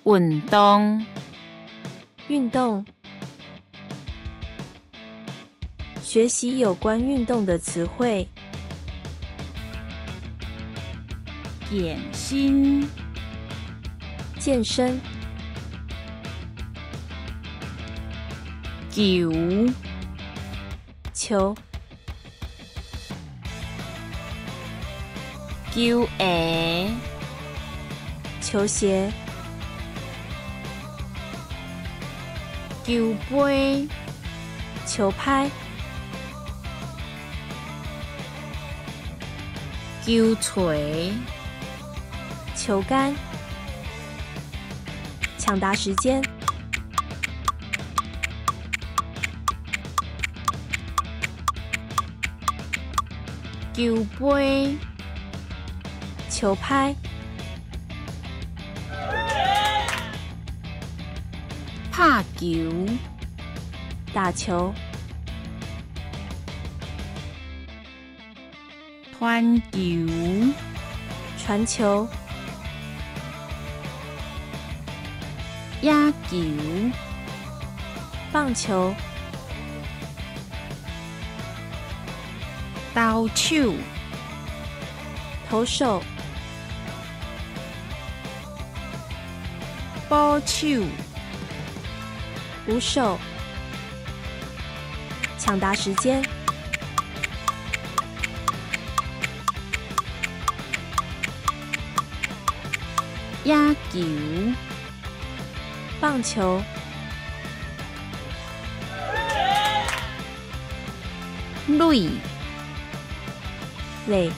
運動，運動。學習有關運動的詞彙。健身，健身。球，球。球鞋，球鞋。球杯，球拍。球錘，球桿。搶答時間。球杯，球拍。拍球，打球。傳球，傳球。野球，棒球。投手，投手。捕手，捕手。搶答時間。野球，棒球。壘，壘。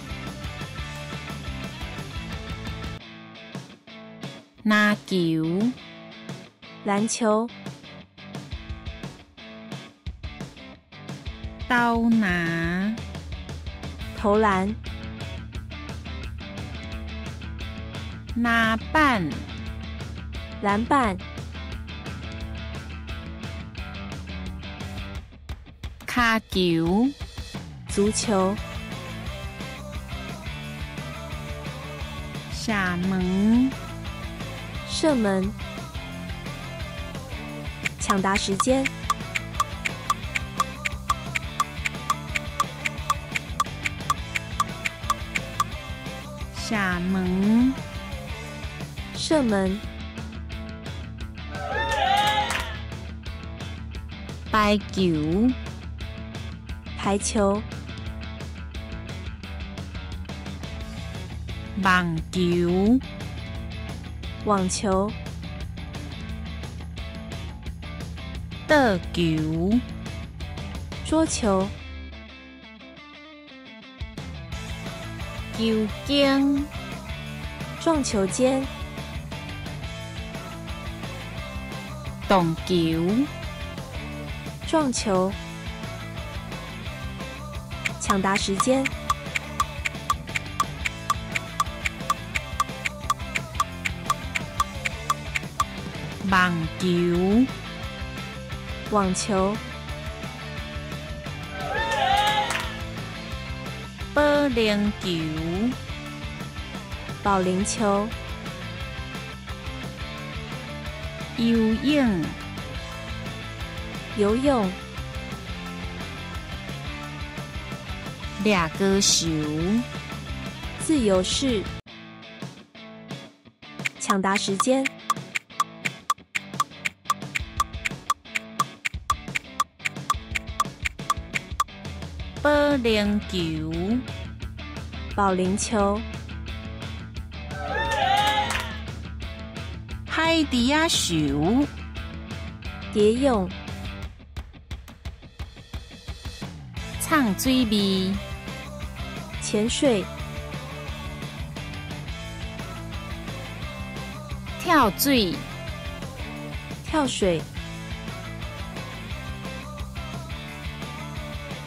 籃球，籃球。投籃，投籃。籃板，籃板。跤球，足球。射門，射門。搶答時間。射門，射門。排球，排球。網球，網球。桌球，桌球。球間，撞球間。撞球，撞球。搶答時間。網球，網球。保齡球，保齡球。游泳，游泳。掠高球，自由式。搶答時間。保齡球，保齡球。海豬仔泅，蝶泳。藏水味，潛水。跳水，跳水。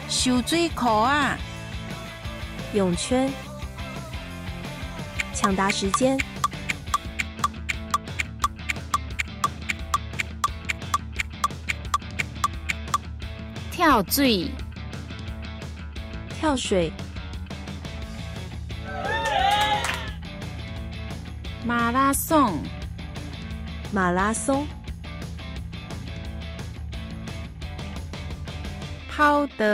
泅水箍仔，泳圈。搶答時間。跳水，跳水。馬拉松，马拉松。跑道。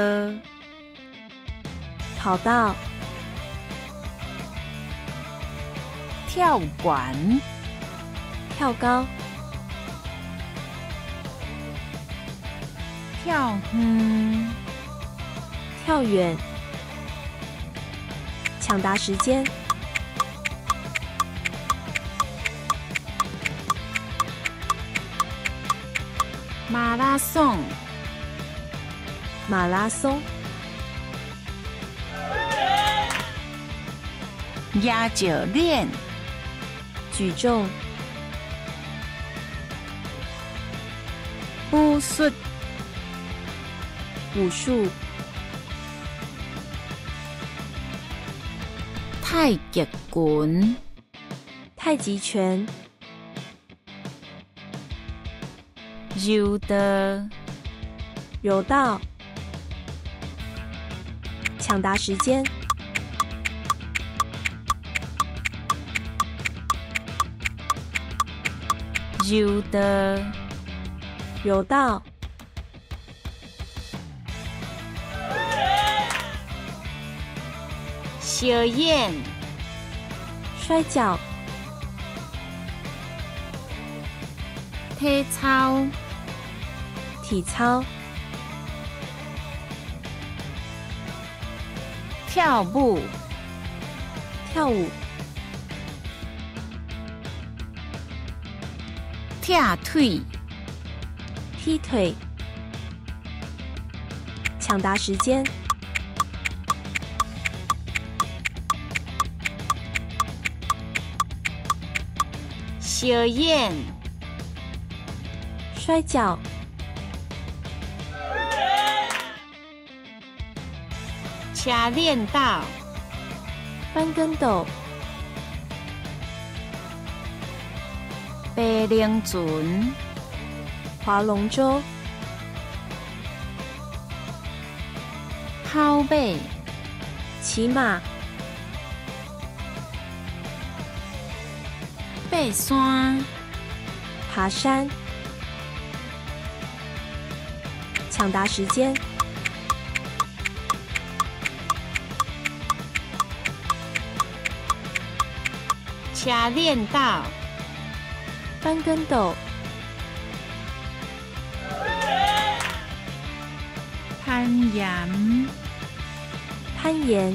跑道。跳悬。跳高。跳远。跳远。抢答时间。马拉松。马拉松。举石链。举重。武术。武术。太极拳。太极拳。柔道。柔道。抢答时间。柔道。柔道。烧眼。摔跤。体操。体操。跳舞。跳舞。踢腿。踢腿。抢答时间。烧眼。摔跤。车链斗。翻跟斗。爬龙船。划龙舟。跑马。骑马。爬山。爬山。抢答时间。车链斗。翻跟斗。攀岩。攀岩。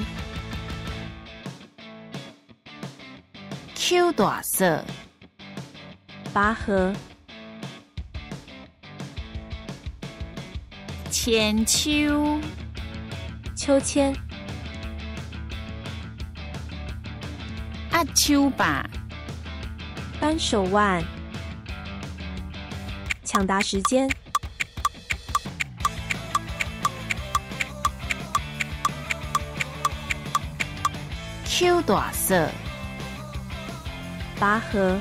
搝大索。拔河。千秋。秋千。压手把。扳手腕。抢答时间。搝大索。拔河。